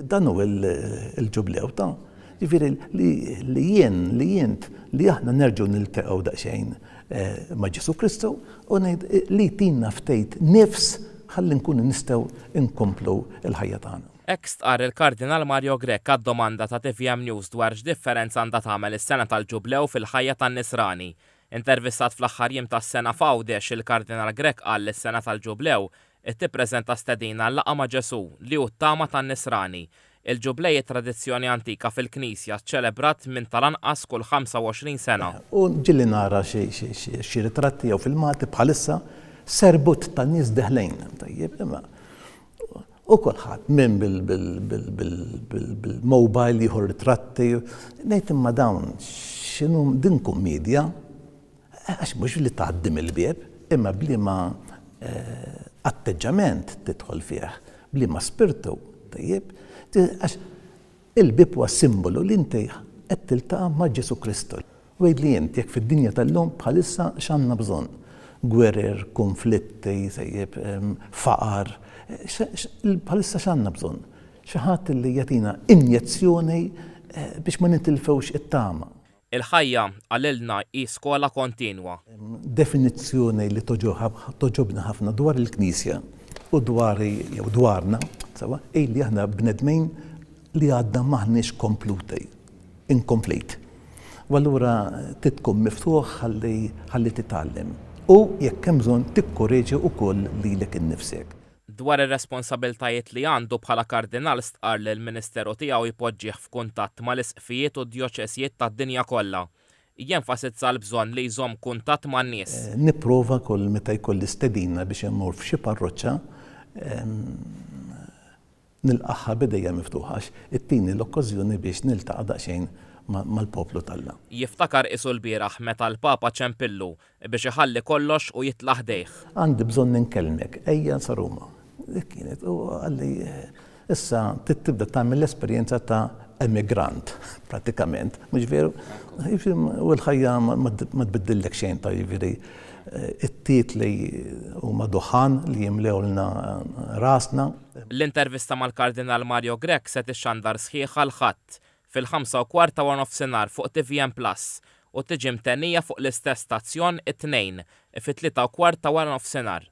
Dan hu l-ġublew ta' Jiġifieri li jien, li int, li aħna nerġgħu niltaqgħu daqsxejn ma' Ġesù Kristu u ngħid li jtina ftit nifs ħalli nkunu nistgħu nkomplu l-ħajja tagħna. Hekk stqarr il-Kardinal Mario Grech għad-domanda ta' tvm News dwar x'differenza għandha tagħmel is-sena tal-Ġublew fil-ħajja tan-Nisrani. Intervistat fl-aħħar jiem tas-sena f'Għawdex, il-Kardinal Grech qal li s-sena tal-Ġublew Tippreżenta stedina għal laqgħa ma' Ġesù, li hu t-tama tan-Nisrani. Il-Ġublej hi tradizzjoni antika fil-Knisja, ċċelebrat minn tal-anqas kull 25 sena. U ġieli nara xi ritratti jew filmati bħalissa serbut ta' nies deħlejn. Tajjeb, imma u kulħadd minn bil-mobile jieħu ritratti. Ngħid imma dawn x'inhu din kummedja? Għax mhux li tgħaddi mill-bieb, imma b'liema atteġġament tidħol fih, b'liema spirtu, tajjeb? Għax il-bieb huwa simbolu li inti qed tiltaqa' ma' Ġesù Kristu. U għidli int jekk fid-dinja tal-lum bħalissa x'għandna bżonn? Gwerer, kunflitti, tajjeb, faqar, bħalissa x'għandna bżonn? Xi ħadd li jagħtina injezzjoni biex ma nitilfewx it-tama. Il-ħajja, qalilna, hi skola kontinwa. Definizzjoni li togħġobni ħafna dwar il-Knisja u dwari jew dwarna, sewwa, hi li aħna bnedmin li għadna m'aħniex kompluti, incomplete. U allura trid tkun miftuħ ħalli ħalli titgħallem u jekk hemm bżonn tikkoreġi wkoll lilek innifsek. Dwar ir-responsabiltajiet li għandu bħala Kardinal stqarr li l-ministeru tiegħu jpoġġih f'kuntatt mal-isqfijiet u d-djoċesijiet tad-dinja kollha. Jenfasizza l-bżonn li jżomm kuntatt man-nies. Nipprova kull meta jkolli stedina biex immur f'xi parroċċa nilqagħha b'idejja miftuħa għax ittini l-okkażjoni biex niltaqa' daqsxejn mal-poplu t'Alla. Jiftakar qisu lbieraħ meta l-Papa ċempillu Biex iħalli kollox u jitla' ħdejh. Għandi bżonn inkellmek, ejja sa Ruma. Dik kienet. U qalli, issa trid tibda tagħmel l-esperjenza ta' emigrant, pratikament. Mhux veru? U l-ħajja ma tbiddillek xejn ta' jiġifieri it-titli huma duħħan li jimlewlna rasna. L-intervista mal-Kardinal Mario Grech se tixxandar sħiħa l-Ħadd, fil-5:15 ta' waranofsinhar fuq tvm Plus u tiġi mtennija fuq l-istess stazzjon it-Tnejn, fit-3:15 ta' waranofsinhar.